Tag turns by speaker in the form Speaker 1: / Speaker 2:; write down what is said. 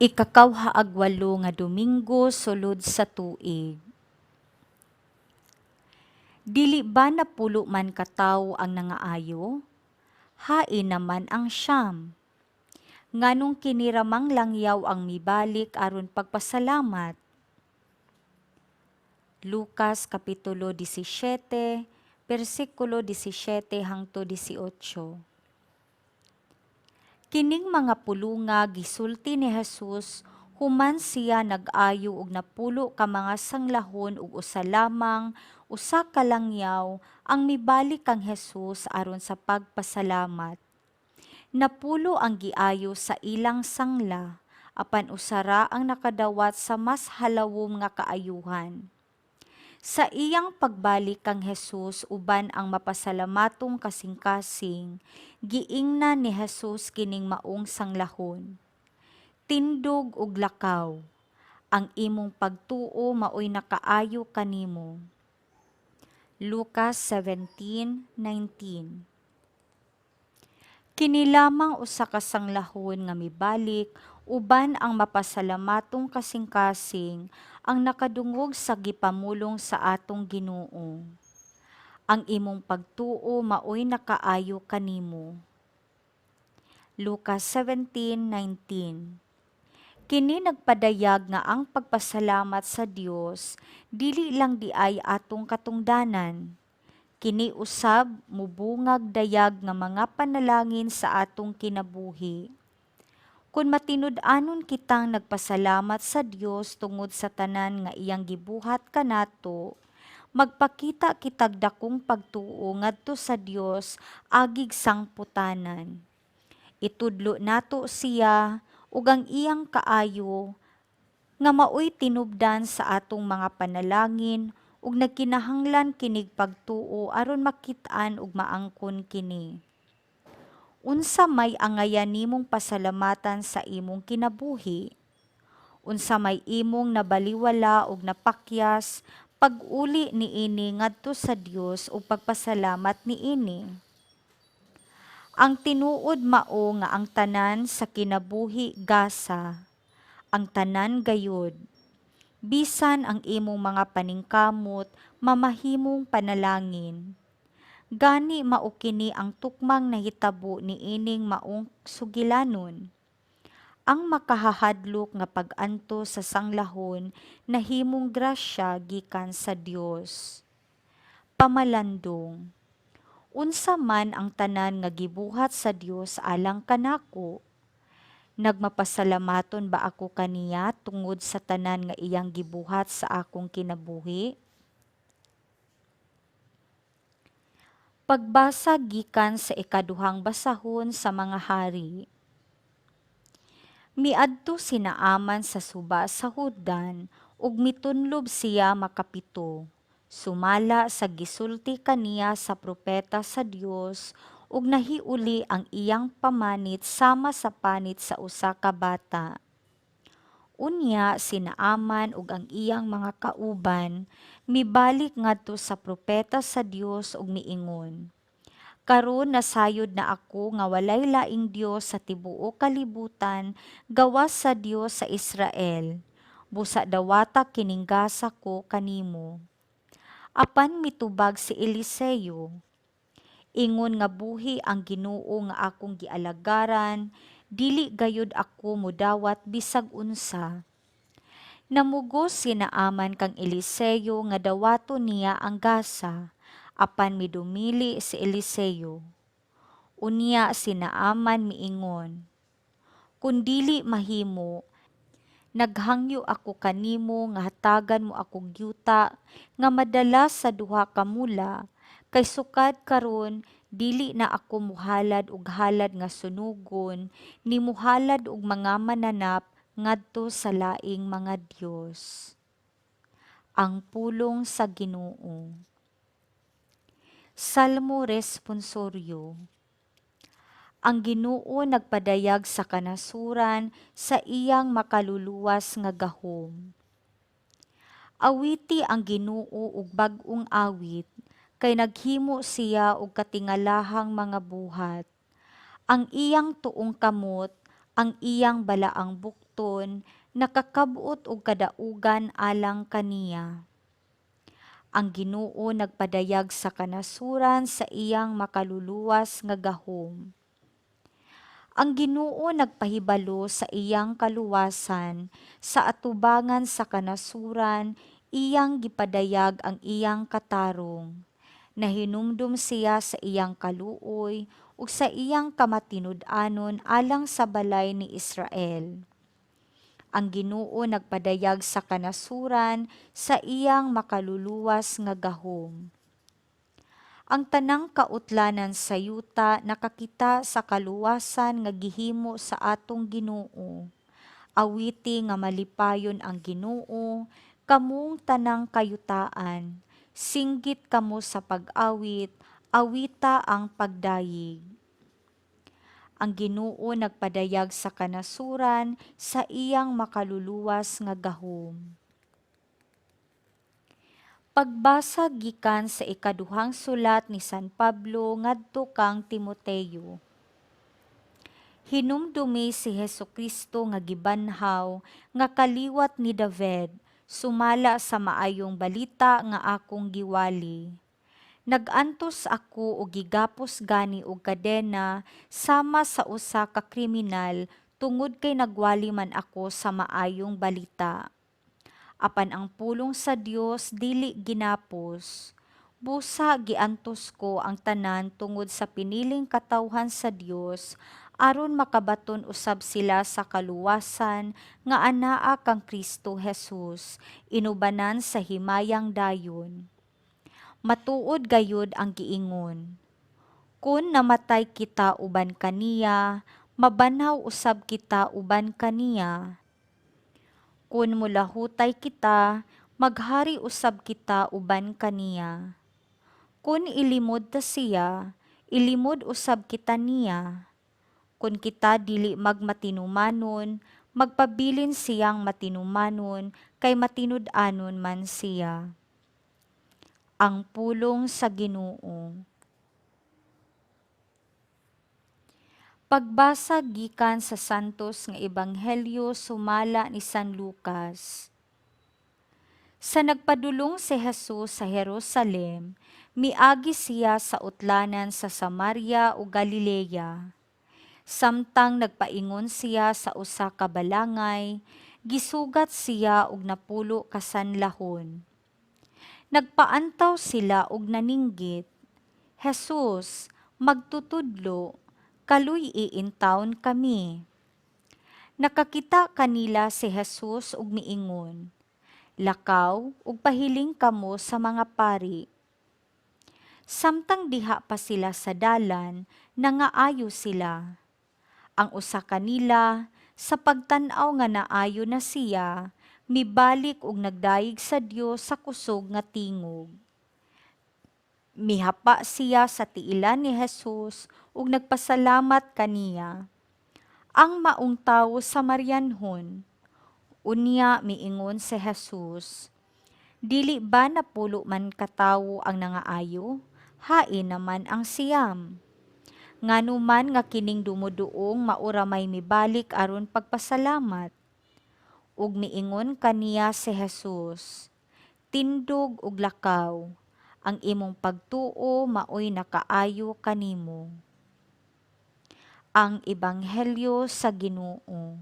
Speaker 1: Ikakawha ag 8 nga Domingo sulod sa tuig. Dili ba 10 man ka tawo ang nangaayo? Hain naman ang 9? Nganong kini ra mang langyaw ang mibalik aron pagpasalamat? Lucas kapitulo 17, bersikulo 17 hangtod 18. Kining mga pulunga gisulti ni Jesus human siya nag-ayo og 10 ka mga sanglahon ug usa lamang usa ka langyaw ang mibalik kang Jesus aron sa pagpasalamat. 10 ang giayo sa ilang sangla, apan usa ra ang nakadawat sa mas halawom nga kaayuhan. Sa iyang pagbalik kang Jesus uban ang mapasalamatong kasing-kasing, giingnan ni Jesus kining maong sanglahon: "Tindog ug lakaw, ang imong pagtuo maoy nakaayo kanimo." Lucas 17:19. Kini lamang usa ka sanglahon nga mibalik uban ang mapasalamatong kasing-kasing ang nakadungog sa gipamulong sa atong Ginoo: "Ang imong pagtuo maoy nakaayo kanimo." Lucas 17:19. Kini nagpadayag nga ang pagpasalamat sa Dios dili lang diay atong katungdanan. Kini usab mubungag dayag nga mga panalangin sa atong kinabuhi. Kun matinud-anon kitang nagpasalamat sa Dios tungod sa tanan nga iyang gibuhat kanato, magpakita kitag dakong pagtuo ngadto sa Dios agig sangputanan. Itudlo nato siya ug ang iyang kaayo nga maoy tinubdan sa atong mga panalangin ug nagkinahanglan kinig pagtuo aron makit-an ug maangkon kini. Unsa may angayan nimong pasalamatan sa imong kinabuhi? Unsa may imong nabaliwala ug napakyas pag-uli niini ngadto sa Dios ug pagpasalamat niini? Ang tinuod mao nga ang tanan sa kinabuhi gasa, ang tanan gayud. Bisan ang imong mga paningkamot mamahimong panalangin. Gani mao kini ang tukmang nahitabo niining maong sugilanon. Ang makahahadlok nga pag-antos sa sanglahon nahimong grasya gikan sa Dios. Pamalandong. Unsa man ang tanan nga gibuhat sa Dios alang kanako? Nagmapasalamaton ba ako kaniya tungod sa tanan nga iyang gibuhat sa akong kinabuhi? Pagbasa gikan sa ikaduhang basahon sa mga hari. Miadto si Naaman sa suba sa Jordan ug mitunlob siya makapito, sumala sa gisulti kaniya sa propeta sa Dios, ug nahiuli ang iyang pamanit sama sa panit sa usa ka bata. Unya si Naaman ug ang iyang mga kauban mibalik ngadto sa propeta sa Dios ug miingon, "Karon nasayod na ako nga walay laing Dios sa tibuok kalibutan gawas sa Dios sa Israel. Busa dawata kining gasa ko kanimo." Apan mitubag si Eliseo, "Ingon nga buhi ang Ginoo nga akong gialagaran, dili gayud ako modawat bisag unsa." Namugos si Naaman kang Eliseo nga dawaton niya ang gasa, apan midumili si Eliseo. Unya si Naaman miingon, "Kun dili mahimo, naghangyo ako kanimo nga hatagan mo akog yuta nga madala sa 2 ka mula, kay sukad karon dili na ako mohalad og halad nga sunogon ni mohalad og mga mananap ngadto sa laing mga dios." Ang pulong sa Ginoo. Salmo Responsoryo. Ang Ginoo nagpadayag sa kanasuran sa iyang makaluluwas nga gahom. Awiti ang Ginoo og bag-ong awit, kay naghimo siya og katingalahang mga buhat. Ang iyang tuong kamot, ang iyang balaang bukton bukton nakakab-ot og kadaugan alang kaniya. Ang Ginoo nagpadayag sa kanasuran sa iyang makaluluwas nga gahom. Ang Ginoo nagpahibalo sa iyang kaluwasan sa atubangan sa kanasuran, iyang gipadayag ang iyang katarong. Nahinumdom siya sa iyang kaluoy ug sa iyang kamatinud-anon alang sa balay ni Israel. Ang Ginoo nagpadayag sa kanasuran sa iyang makaluluwas nga gahom. Ang tanang kautlanan sa yuta nakakita sa kaluwasan nga gihimo sa atong Ginoo. Awiti nga malipayon ang Ginoo, kamong tanang kayutaan. Singgit kamo sa pag-awit, awita ang pagdayeg. Ang Ginoo nagpadayag sa kanasuran sa iyang makaluluwas nga gahom. Pagbasa gikan sa ikaduhang sulat ni San Pablo ngadto kang Timoteo. Hinumdumi si Hesukristo nga gibanhaw, nga kaliwat ni David, sumala sa maayong balita nga akong giwali. Nag-antos ako og gigapos gani og kadena sama sa usa ka kriminal tungod kay nagwali man ako sa maayong balita. Apan ang pulong sa Dios dili ginapos. Busa giantos ko ang tanan tungod sa piniling katawhan sa Dios aron makabaton usab sila sa kaluwasan nga anaa kang Kristo Jesus, inubanan sa himayang dayon. Matuod gayud ang giingon: "Kun namatay kita uban kaniya, mabanhaw usab kita uban kaniya. Kun molahutay kita, maghari usab kita uban kaniya. Kun ilimod ta siya, ilimod usab kita niya. Kun kita dili magmatinumanon, magpabilin siyang matinumanon, kay matinud-anon man siya." Ang pulong sa Ginoo. Pagbasa gikan sa Santos nga Ebanghelyo sumala ni San Lucas. Sa nagpadulong si Jesus sa Jerusalem, miagi siya sa utlanan sa Samaria ug Galilea. Samtang nagpaingon siya sa usa ka balangay, gisugat siya og napulo ka sanlahon. Nagpaantaw sila og naninggit, "Jesus, magtutudlo, kaluy-i intawon kami." Nakakita kanila si Jesus ug miingon, "Lakaw ug pahiling kamo sa mga pari." Samtang diha pa sila sa dalan, nangaayo sila. Ang usa kanila, sa pagtan-aw nga naayo na siya, mibalik ug nagdayeg sa Dios sa kusog nga tingog. Mihapa siya sa tiilan ni Jesus ug nagpasalamat kaniya. Ang maong tawo Samarianhon. Unya miingon si Jesus, "Dili ba 10 man ka tawo ang nangaayo? Hain naman ang 9? Ngano man nga kining dumuduong mao ra may mibalik aron pagpasalamat?" Ug miingon kaniya si Jesus, "Tindog ug lakaw, ang imong pagtuo maoy nakaayo kanimo." Ang Ebanghelyo sa Ginoo.